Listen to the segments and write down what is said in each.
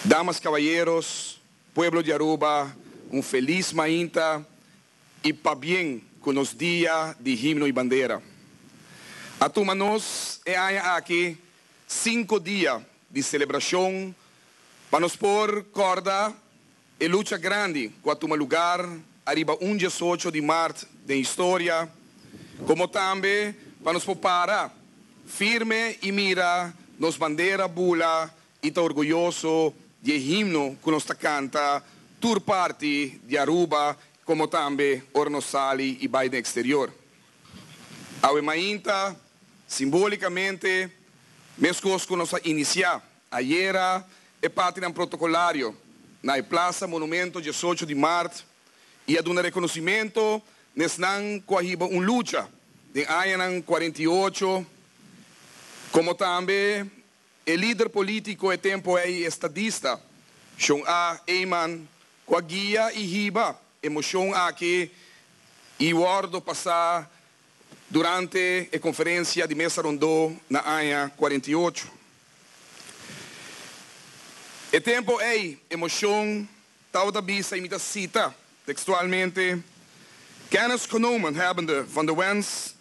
Damas, caballeros, pueblo di Aruba, un feliz mainta y pabien cu nos Dia di Himno y Bandera. A tuma nos e aña aki cinco dia di celebracion pa nos por corda e lucha grandi cu a tuma lugar ariba un 18 di maart den historia, como tambe pa nos por para firme y mira nos bandera bula y ta orguyoso di e himno cu nos ta canta tur parti di Aruba, como tambe ora nos sali y bay den exterior. Awe mainta, simbolicamente, mescos cu nos a inicia ayera e partinan protocolario na e Plaza Monumento 18 di Maart y a duna reconocimento n'esnan cu a hiba un lucha den añanan 48, como tambe e lider politico e tempo ey estadista, Shon A. Eman, cu a guia y hiba e mocion aki y wordo pasa durante e conferencia di Mesa Rondo na aña 48. E tempo ey, e mocion tabata bisa, y mi ta cita textualmente: "Kennis genomen hebbende van de wens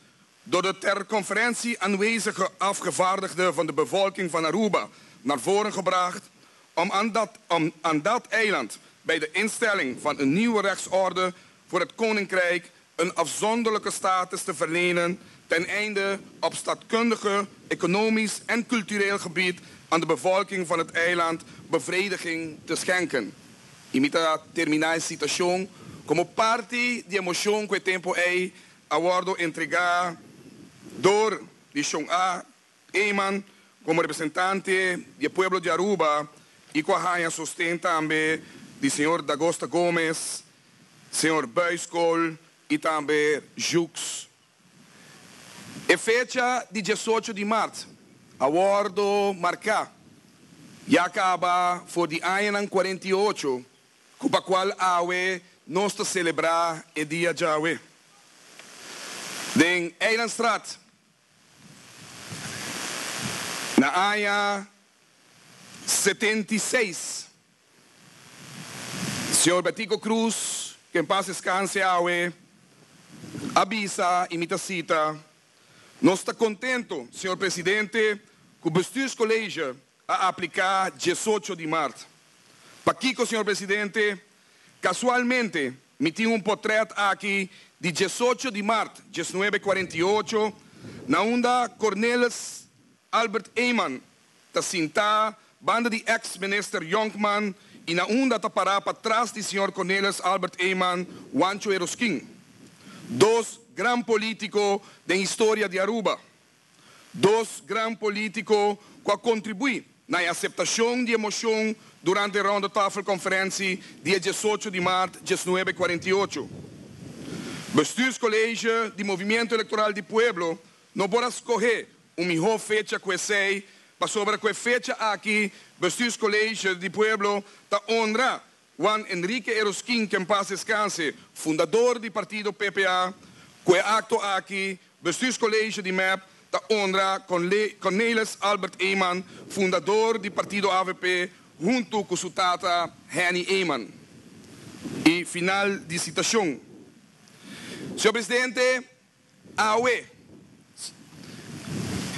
door de ter conferentie aanwezige afgevaardigden van de bevolking van Aruba naar voren gebracht om aan dat eiland bij de instelling van een nieuwe rechtsorde voor het Koninkrijk een afzonderlijke status te verlenen ten einde op staatkundige, economisch en cultureel gebied aan de bevolking van het eiland bevrediging te schenken." Y mi ta termina e citacion como parti di e mocion cu e tempo ey a wordo entrega door di Shon A. Eman como representante di pueblo di Aruba y cu a sosten tambe di señor D'Agosta Gomez, señor Buiskool y tambe Jux. E fecha di 18 di maart a wordo marca ya caba for di aña 48, cu cual awe nos ta celebra e dia djawe. Den Eilandstraat, na aña 76, señor Betico Croes, cu en paz descanse awe, a bisa, y mi ta cita: "Nos ta contento, señor presidente, cu bestuurscollege a aplica 18 di maart. Pakico, señor presidente? Casualmente, mi tin un portret aki di 18 di maart, 1948, na unda Cornelis Albert Eman ta sinta banda di ex-minister Jonkman y na unda ta para patras di señor Cornelis Albert Eman, Juancho Eroskin. Dos gran politico den historia di Aruba. Dos gran politico cu a contribui na aceptacion di e mocion durante e Ronde Tafelconferentie dia 18 di maart 1948. Bestuurscollege di Movimiento Electoral di Pueblo no por a scoge un miho fecha cu esey, pasobra cu e fecha aki Bestuurscollege di Pueblo ta honra Juan Enrique Eroskin, cu en paz descanse, fundador di partido PPA. Cu e acto aki, Bestuurscollege di MEP ta honra Cornelis Albert Eman, fundador di partido AVP, hunto cu su tata Henny Eman." Y final di citacion. Señor Presidente, awe,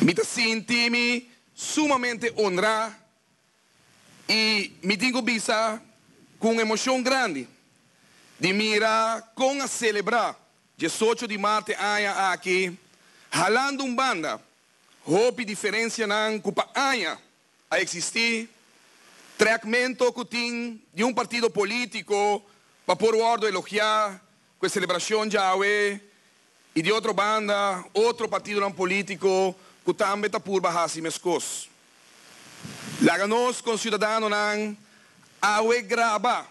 mi ta sinti mi sumamente honra y mi tin cu bisa cu un emocion grandi di mira con a celebra 18 di maart aña aki, halando un banda, hopi diferencianan cu pa aña a existi, trekmento cu tin di un partido politico pa por wordo elogia cu e celebracion djawe y di otro banda, otro partido politico cu tambe ta purba hasi mescos. Laga nos conciudadanonan awe graba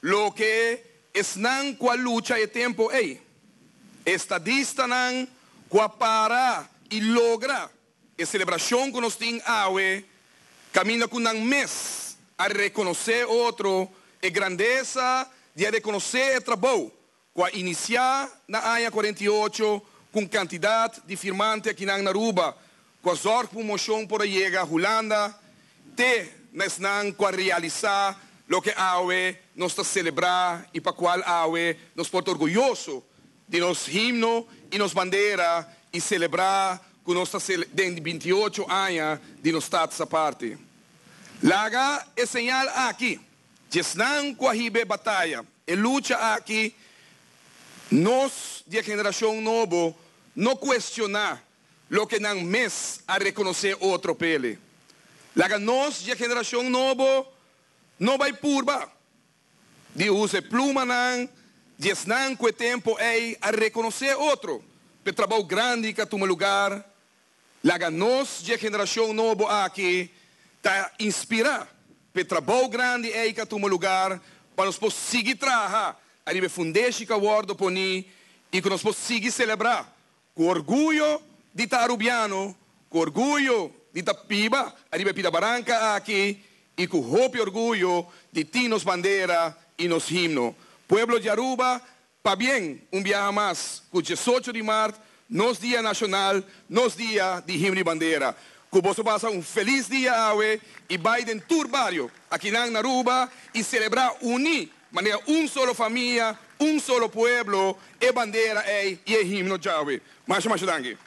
loke esnan cu a lucha e tempo ey. Estadistanan cu a para y logra e celebracion cu nos tin awe, caminda cu nan mes a reconoce otro e grandeza di a reconoce e trabou cu a inicia na aña 48 cu cantidad di firmante aki na Aruba, cu a zorg pa mocion por a yega Hulanda, te. na esnan ku a realisá loke awe nos ta selebrá i pa kual awe nos por ta orguyoso di nos himno i nos bandera i selebrá ku nos ta den di 28 aña di nos Status Aparte. Laga e señal aki, di esnan ku a hiba e bataya, e lucha aki, nos di e generashon nobo no kuestioná loke nan mes a rekonosé otro p'ele. Laga nos di e generashon nobo no bai purba di usa e plumanan di esnan ku e tempu ei a rekonosé otro p'e trabou grandi ku a tuma lugar. Laga nos di e generashon nobo aki ta inspirá p'e trabou grandi ei ku a tuma lugar pa nos por sigui traha ariba e fundeshi ku a wòrdu poní i ku nos por sigui selebrá ku orguyo di ta Arubiano, ku orguyo di ta biba ariba e pida baranka aki i ku hopi orguyo di tin nos bandera i nos himno. Pueblo di Aruba, pabien un biaha mas ku 18 di mart, nos dia nashonal, nos dia di himno i bandera. Ku boso pasa un felis dia awe i bai den tur bario akinan na Aruba i selebrá uní manera un solo famia, un solo pueblo, e bandera ei i e himno djawe. Masha masha danki.